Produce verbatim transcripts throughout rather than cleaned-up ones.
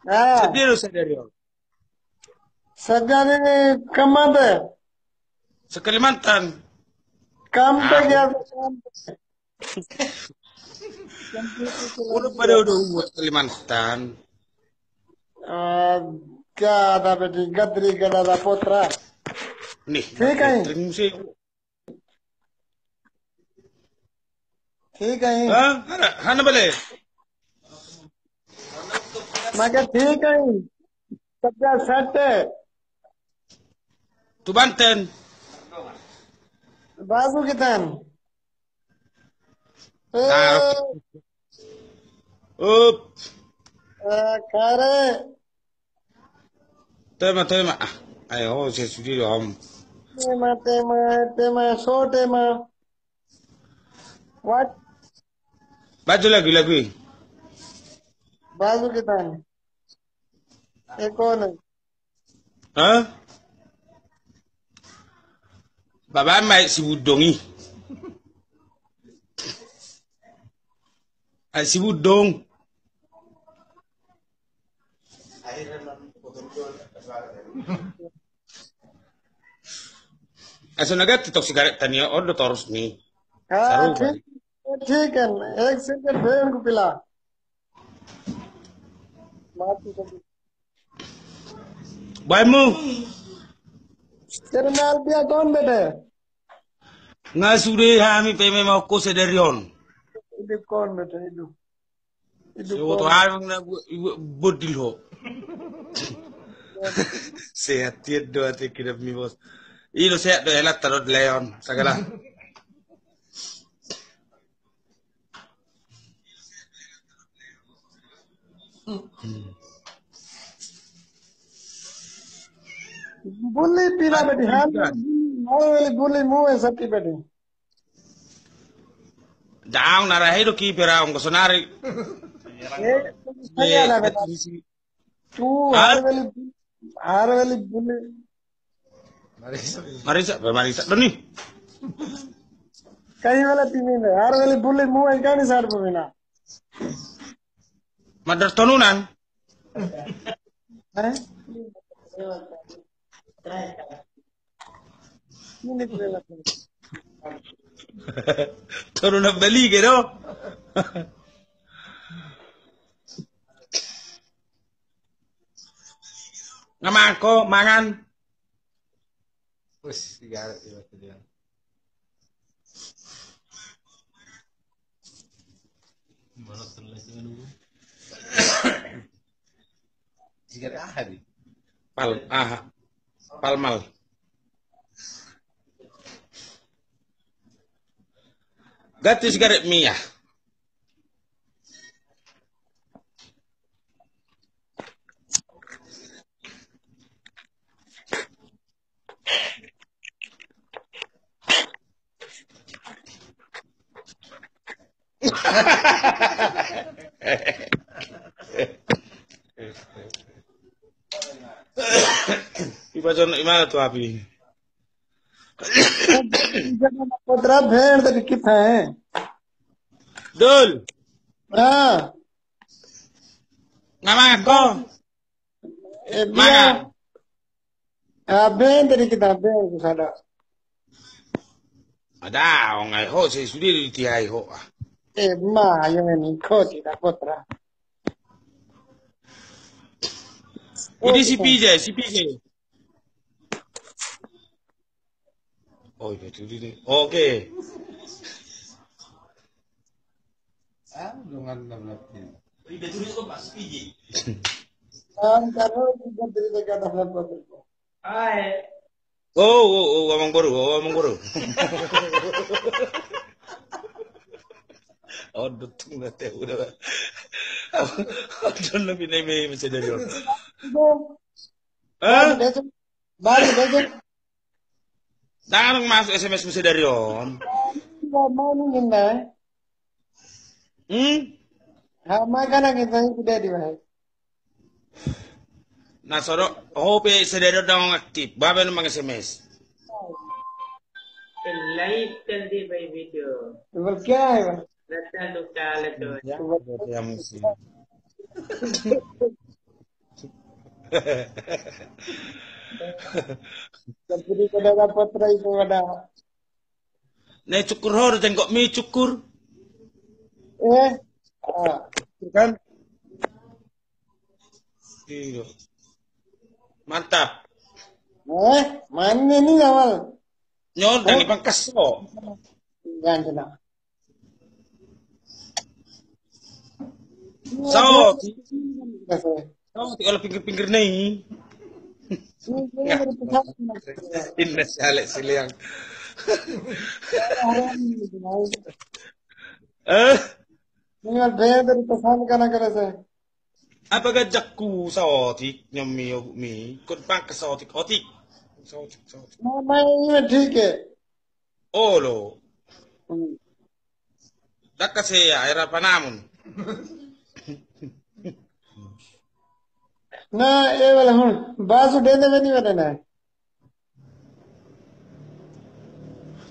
Ah. Sadia do sadari on? Sadia ni Kamante. Sa Kalimantan. Kampe ah. Dia. Udah pada udah buat Kalimantan. Ah, kada bedi gadri kada dapotra. Nih, tiga i. Tring musik. Tiga i. Hah? Hana, hana bale. Maka tiga i. Tiga sate. Tu Banten. Bagus kita. Nah. Eh. Up. Eh, kare. Tema, tema. Ah, ayo, saya sudi dong. Tema, tema, tema, so tema. What? Baca lagi, lagi. Baca kita. Ekonomi. Hah? Baba mai si budong i. Ai si budong. Aso naga titok sigaret tani on do torus ni. Ah, saru chicken, egg chicken, ben kupila. Mati. Baenmu. Termal biakon bete. Nga sude hami pe memang ko sadari on. Hidup kon bete hidup. Hidup kon. Hami na bodil ho. Sehat tiap do ate kidap mi bos. Ilo sehat do elat tarot leon sagala. Buli pina bedi hami. Buli mu esa ti bedi. Daong narahe do ki peraong ko sonari. Eh, saya ada bedi. Tu, hara weli, hara weli buli. Marisa, marisa, marisa. Doni. Kai wala timina, hara weli buli muan kami sar pemina. Madar tonunan. Eh? Ini lewat. Tonunan Bali gitu. Nga mangan ho, mangan. Wis, sigaret ya, dia. Sigaret aha di? Pal, aha. Palmal. Ganti sigaret Mia. Ibajon imana tu api. Potra band tadi kita, eh. Dul. Ah. Nga mangan ho. Eh, mana? Ah, band tadi kita band ke sana. Ada, ong ai ho, saya sudah di tihai ho. Eh, ma, yang ini kau tidak potra. Ini si P J, si P J. Oh, iya, itu dia. Oke. Ah, dengan enam belas ini. Ribet dulu kok, Pak, si P J. Antar lo juga cerita kata apa tuh? Ah, eh. Oh, oh, oh, amang boru, oh, amang boru. Oh, dutung na te udah. Oh, dutung na pinai me masih dari on. Hah? Baru, baru. Ndang masuk S M S muse dari on. Iya, mau nih, Nda. Hmm? Ha, makan lagi, tadi udah di mana? Na sodo, ho pe sadari on ndang aktif. Babe nu mang S M S. Live kan di by video. Berkah, ya? Datang tuh kalah tuh. Ya, ya, mesti. Jadi kada dapat rai itu ada. Nah, cukur ho, tengok mi cukur. Eh, ah. Kan? Iya. Mantap. Eh, mana ni awal? Nyo, dang ipangkas ho. Ganti na. Saotik. Saotik, olo pinggir-pinggir ni. Inna si Alek si Leang. Eh? Apa gajakku saotik, nyomi, otik mi. Kon pangkas saotik, otik. Saotik, saotik. Nama ini dike. Olo. Hmm. Dang kasea, era panamun. Na, e wala hun. Basu dende beni wala na.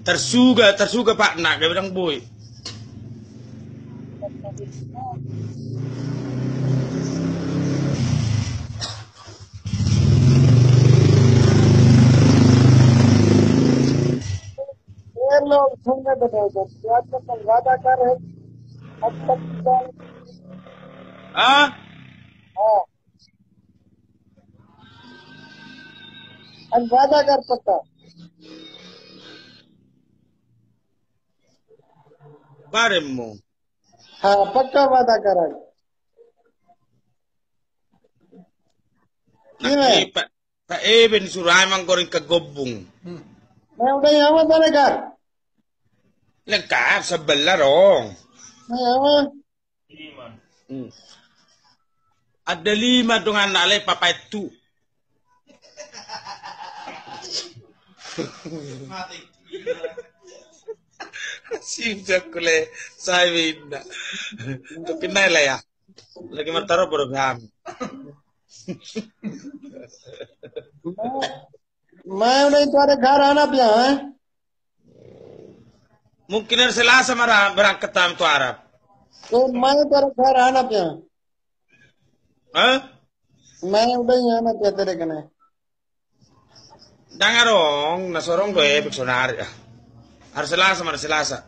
Tarsuga, tarsuga patna, gabe dang boi. ये लोग सुनने को नहीं देते। आज तो कल वादा कर रहे, अब तक क्या? हाँ? हाँ। आज वादा कर पक्का। Baremo. हाँ, पक्का वादा कर आज। Nah, iya. Pak, Pak Eben suruh ae manggoreng ke gobung. Hmm. Nah, udah ya, Mas, ada kan? Lengkap, sebelah dong. Nah, ya, Mas. Hmm. Ada lima dong anak le, papa itu. Mati. Sip, jakku le, sai be inna. Tapi nai le ya. Lagi martaro bodo kami. Mana itu ada garana pia, eh? Mungkin hari Selasa mara berangkat tam tu Arab. Oh, mana itu ada garana pia? Hah? Mana udah ya, mana pia tadi kena? Dang adong, na sorong do e, bek sonari. Ah. Hari Selasa, hari Selasa.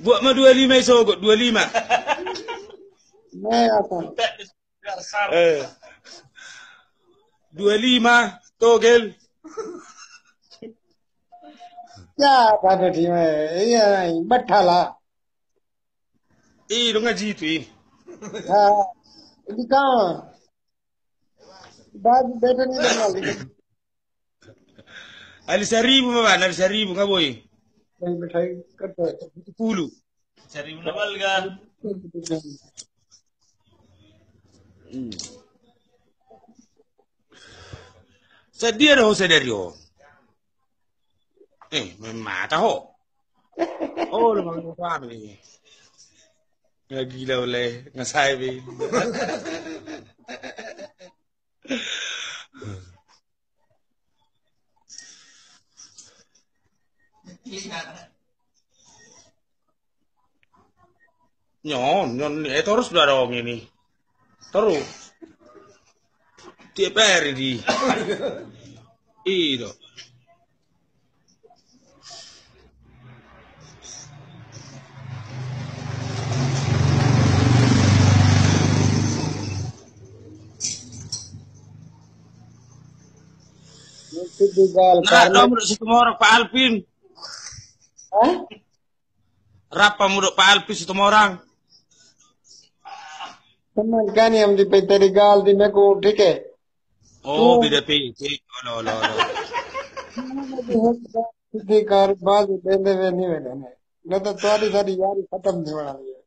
Buat ma dua lima isogot, dua lima. Nah, apa? Eh. Dua lima, togel. Ya, pada di me. Iya, betala. Ih, dong ngaji itu, ih. Ah, ini kau. Baju beda ni normal. Ali saribu ma bana, ali saribu nga boi. Pulu. Saribu na balga. Hmm. Sadia do ho sadari on. Eh, main mata ho. Oh, lu mau apa ni? Nga gila oleh, nga sai be. Nyon, nyon, eh, terus do adong ini. Terus. Tiap hari di. Ido. Nah, dong, Situmorang, Pak Alvin. Hah? Rap hamu dohot Pak Alvin Situmorang. Teman kan yang di P T Rigal di Meku dike. Oh, beda P T. Olo, olo, olo. Di karbal di bende bende bende. Nggak tahu tadi tadi hari khatam di mana dia.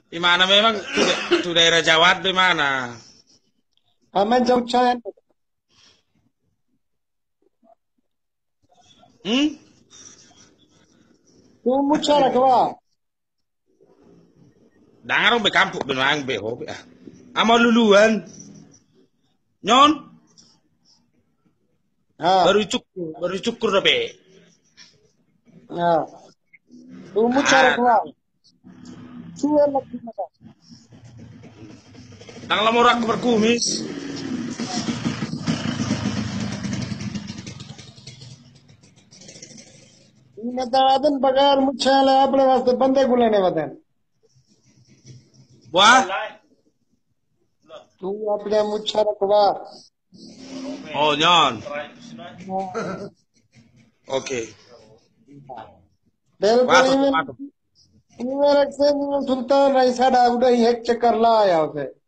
Di mana memang tu, tu daerah Jawa di mana? Aman jauh cai. Hmm? Tumu cara kau. Dang adong be kampung be nang be ho be. Ah. Ama luluan. Nyon. Ah. Baru cukur, baru cukur da be. Ah. Tumu cara kau. Suan lagi mata. Ndang lam orang berkumis. Ini tawadan pagar mucala apa lewat depan deh gulanya badan. Wah? Tu apa dia mucala keluar? Oh, nyan. Oke. Dari Waduh, ini waduh. Ini merek saya ini Sultan Raisa ada udah hek cekar lah ya oke.